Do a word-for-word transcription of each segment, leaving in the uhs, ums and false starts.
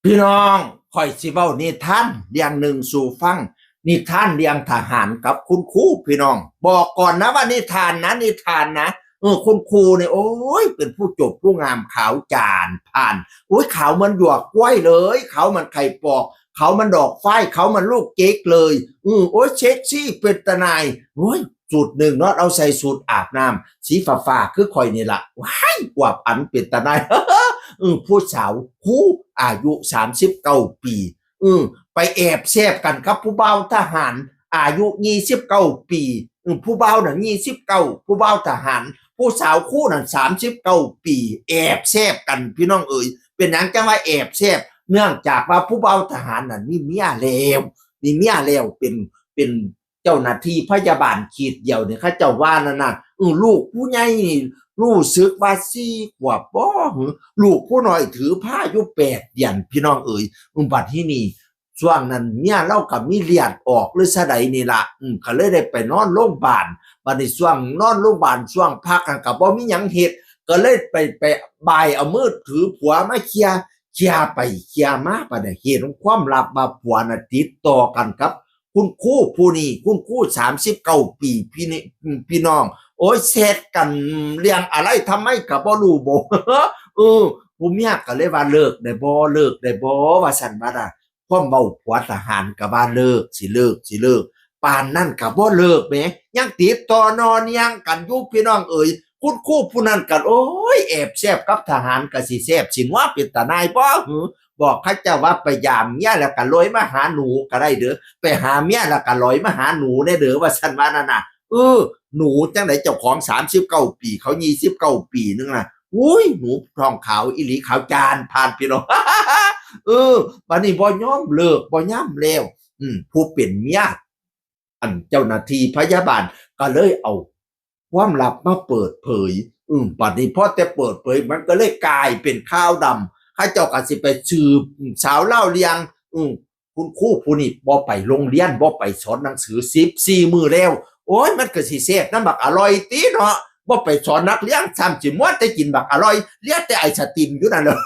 พี่น้อง ข่อยสิเว้านิทานเรื่องหนึ่งสู่ฟัง นิทานเรื่องทหารกับคุณครู พี่น้อง บอกก่อนนะว่านิทานนะ นิทานนะ เออ คุณครูเนี่ย โอ้ย เป็นผู้จบผู้งาม ขาวจ่านผ่าน โอ้ย ขาวเหมือนหยวกกล้วยเลย ขาวเหมือนไข่ปอก ขาวเหมือนดอกฝ้าย ขาวเหมือนลูกเก๊กเลย อือ โอ้ย เซ็กซี่เป็นตาหน่าย โอ้ย สูตรหนึ่งเนาะ เอาใส่สูตรอาบน้ำสีฟ้าๆ คือข่อยนี่ละ ว้าย อวบอันเป็นตาหน่าย อือ ผู้สาวครูอายุสามสิบเก้าปี อือ ไปแอบแซบกันกับผู้บ่าวทหาร อายุยี่สิบเก้าปี อือ ผู้บ่าวน่ะยี่สิบเก้า ผู้บ่าวทหาร ผู้สาวครูนั่นสามสิบเก้าปี แอบแซบกัน พี่น้องเอ๋ย เป็นหยังจังว่าแอบแซบ เนื่องจากว่าผู้บ่าวทหารน่ะมีเมียแล้ว มีเมียแล้ว เป็น เป็นเจ้าหน้าที่พยาบาลขีดเดียวเนี่ย เขาเจ้าว่านั่นน่ะ อือ ลูกผู้ใหญ่นี่รู้สึกว่าสี่ขวบบ่ หือ ลูกผู้น้อยถือพาอยู่แปดเดือน พี่น้องเอ๋ย อือ บัดที่นี่ ช่วงนั้นเมียเลาก็มีเลือดออกหรือซะใดนี่ละ อืม ก็เลยได้ไปนอนโรงพยาบาล บัดนี้ช่วงนอนโรงพยาบาล ช่วงพักหั้นก็บ่มีหยังเฮ็ด ก็เลยไป ไปบ่ายเอามือถือผัวมาเคลียร์ เคลียร์ไปเคลียร์มา บัดนี้เห็นความลับว่าผัวน่ะติดต่อกันกับคุณครูผู้นี้ คุณครูสามสิบเก้าปี พี่นี่ อืม พี่น้อง โอ้ย แชทกันเรื่องอะไรทำไมก็บ่รู้บ่ เออ ผู้เมียก็เลยว่า "เลิกได้บ่ เลิกได้บ่" ว่าซั่นว่าน่ะ ความเว้าผัวทหารก็ว่า "เลิก สิเลิก สิเลิก" ปานนั้นก็บ่เลิกแหม ยังติดต่อนอเนียงกันอยู่ พี่น้องเอ๋ย คุณครูผู้นั้นก็ โอ้ย แอบแซบกับทหารก็สิแซบสินัวเป็นตาหน่ายบ่ หือ บอกเขาเจ้าว่าไปยามเมียแล้วก็ลอยมาหาหนูก็ได้เด้อ ไปหาเมียแล้วก็ลอยมาหาหนูแน่เด้อ ว่าซั่นว่านั่นน่ะ เออ หนูจังได๋ เจ้าของสามสิบเก้าปี เขายี่สิบเก้าปีนึงน่ะ อุ้ย หนูทองขาวอีหลี ขาวจ่านผ่าน พี่น้อง เออ บัดนี้บ่ยอมเลิก บ่ยอมแล้ว อืม ผู้เป็นเมีย อันเจ้าหน้าที่พยาบาลก็เลยเอาความลับมาเปิดเผย อืม บัดนี้พอแต่เปิดเผย มันก็เลยกลายเป็นข่าวดำ เขาเจ้าก็สิไปสืบ อืม สาวเล่าเรื่อง อืม คุณครูผู้นี้บ่ไปโรงเรียน บ่ไปสอนหนังสือ สิบสี่มื้อแล้ว โอ้ย มันก็สิแซ่บนำบักอร่อยติเนาะ บ่ไปสอนนักเรียน ซ้ำสิมัวแต่กินบักอร่อย เหลือแต่ไอศกรีมอยู่นั่นแหละ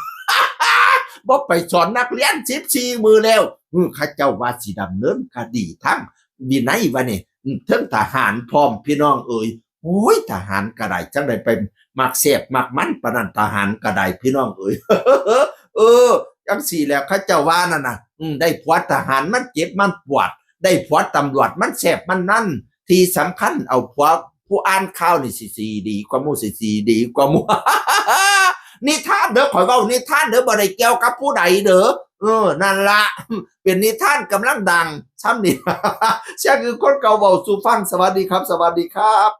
บ่ไปสอนนักเรียน สิบสี่มื้อแล้ว อืม เขาเจ้าว่าสิดำเนินคดีทางวินัยว่านี่ อืม เทิงทหารพร้อม พี่น้องเอ๋ย โอ้ย ทหารก็ได้ จังได๋ไปมักแซ่บมักมันปานนั้น ทหารก็ได้ พี่น้องเอ๋ย เออ จังซี่แหละ เขาเจ้าว่านั่นน่ะ อืม ได้ผัวทหารมันเจ็บมันปวด ได้ผัวตำรวจมันแซ่บมันนัน ที่สำคัญเอาผัวผู้อ่านข่าวนี่สิ สิดีกว่าหมู่ สิ สิดีกว่าหมู่ นิทานเด้อ ข่อยเว้านิทานเด้อ บ่ได้เกี่ยวกับผู้ใดเด้อ เออ นั่นละ เป็นนิทานกำลังดัง ซ้ำนี่ เสียงคือคนเก่าเว้าสู่ฟัง สวัสดีครับ สวัสดีครับ